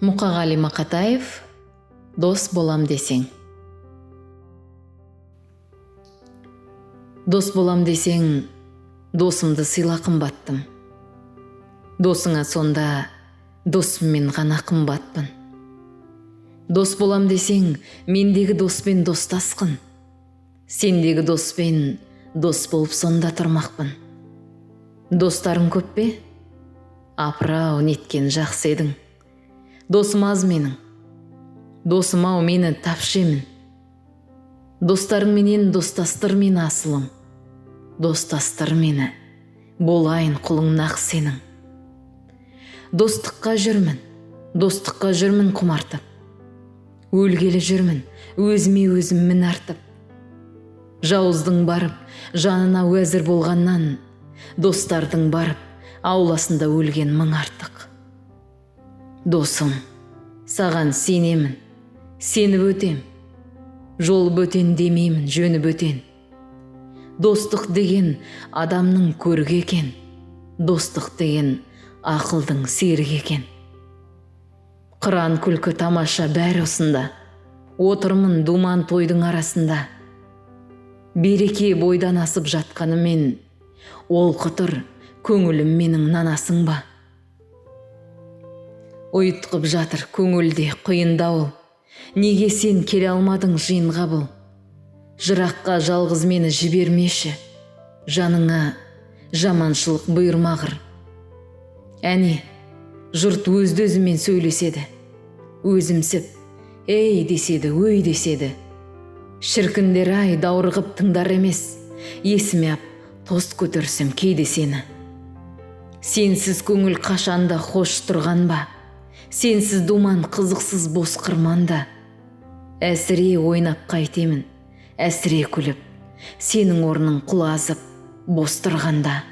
Мұқағали Мақатаев, «Дос болам десең». Дос болам десең, досымды сыйла, қымбаттым. Досыңа сонда досыммен ғана қымбатпын. Дос болам десең, мендегі доспен достасқын. Сендегі доспен дос болып сонда тұрмақпын. Достарың көп пе? Апырау, неткен жақсы едің. Досым аз менің. Досым ау, мені тапшы емін. Достарыңменен достастыр мені, асылым. Достастыр мені, болайын құлың нақ сенің. Достыққа жүрмін, достыққа жүрмін құмартып. Өлгелі жүрмін, өзіме өзім мін артып. Жауыздың барып, жанына уәзір болғаннан, достардың барып, ауласында өлген мың артық. Досым, саған сенемін, сеніп өтем. Жол бөтен демеймін, жөні бөтен. Достық деген адамның көрігі екен. Достық деген ақылдың серігі екен. Қыран күлкі, тамаша бәрі осында. Отырмын думан тойдың арасында. Береке бойдан асып жатқанымен, ол құтыр көңілім менің, нанасың ба? Ұйытқып жатыр көңілде құйын дауыл. Неге сен келе алмадың жиынға бұл? Жыраққа жалғыз мені жібермеші. Жаныңа жаманшылық бұйырмағыр. Әне, жұрт өзді өзімен сөйлеседі. Өзімсіп, ей деседі, өй деседі. Шіркіндер ай, даурығып тыңдар емес. Есіме ап, тост көтерсем кейде сені. Сенсіз көңіл қашанда хош тұрған ба? Сенсіз думан қызықсыз бос қырманда. Әсіре ойнап қайтемін, әсіре күліп. Сенің орның құлазып, бос тұрғанда.